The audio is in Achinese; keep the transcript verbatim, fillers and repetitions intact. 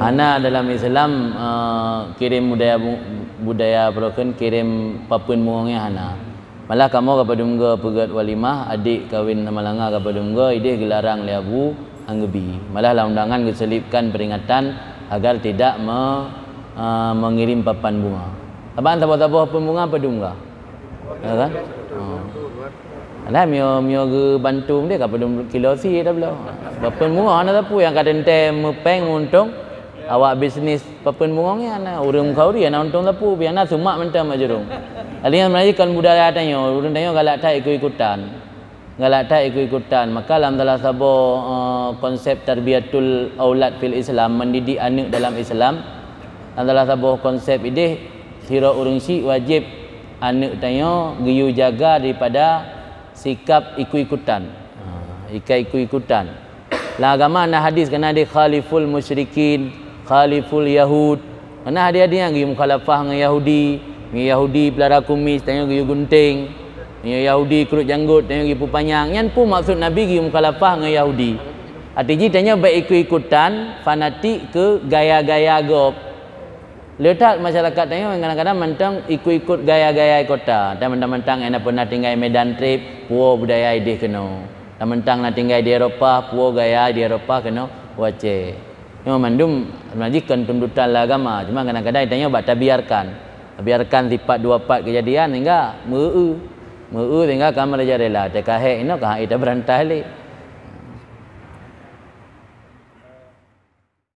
Hana dalam Islam, eh, kirim budaya bu-, budaya peurokon kirim papeuen bungong nyan hana. Malah kamoe ka padum goe peugét walimah, adék kawin sama langa ka padum goe, idéh geularang lé Abu Anggebi. Malah lam undangan geuselipkan peringatan agar tidak me-, eh, mengirim papan bunga. Saban saboh-saboh papeuen bunga padum goe. Ya kan? Oh. Alah, mio, mio geubantu deh, ka padum kilo sie dah bloe. Papeuen bungong hana sapeue nyang ka teuntèe meupéng meuuntông awak bisnis papeuen bungong nyan. Ureueng meukauri hana untông sapeue, biar na sumak mantong mak jurông. Alèh nyan meunajih kon budaya tanyoe, ureueng tanyoe galak that ikut-ikutan. Galak that ikut-ikutan. Maka lam salah saboh, eh, konsep tarbiyatul aulad fil Islam, mendidik aneuk dalam Islam, lam salah saboh konsep idéh, sidroe ureueng syik wajéb aneuk tanyoe geuyue jaga daripada sikap ikut-ikutan. Ha, sikap ikut-ikutan. Lam agama na hadis keunan deh, "Khaliful musyrikin, khaliful yahud." Keunan hadis-hadis nyan geuyue mukhalafah ngon Yahudi. Meunyoe Yahudi peulara kumis, tanyoe geuyue gunting. Meunyoe Yahudi krot janggot, tanyoe geuyue peupanyang. Nyan peue maksud Nabi geuyue mukhalafah ngon Yahudi? Arti jih tanyoe bèk ikut-ikutan, fanatik keu gaya-gaya gob. Le that masyarakat tanyoe kadang-kadang mantong ikut-ikut gaya-gaya kota. Dan mantong-mantong nyang na pernah tinggai Medan trép, puwoe budaya idéh keunoe. Dan mantong na tinggai di Eropa, puwoe gaya di Eropa keunoe u Aceh. Nyoe mandum meunajih kon tuntutan lam agama, cuma kadang-kadang tanyoe bak tabiarkan. Tabiarkan sifat dua pat keujadian sehingga meu-eu. Meu-eu sehingga ka merajalela, teuka hék inoe ka han ék tabeurantah lé.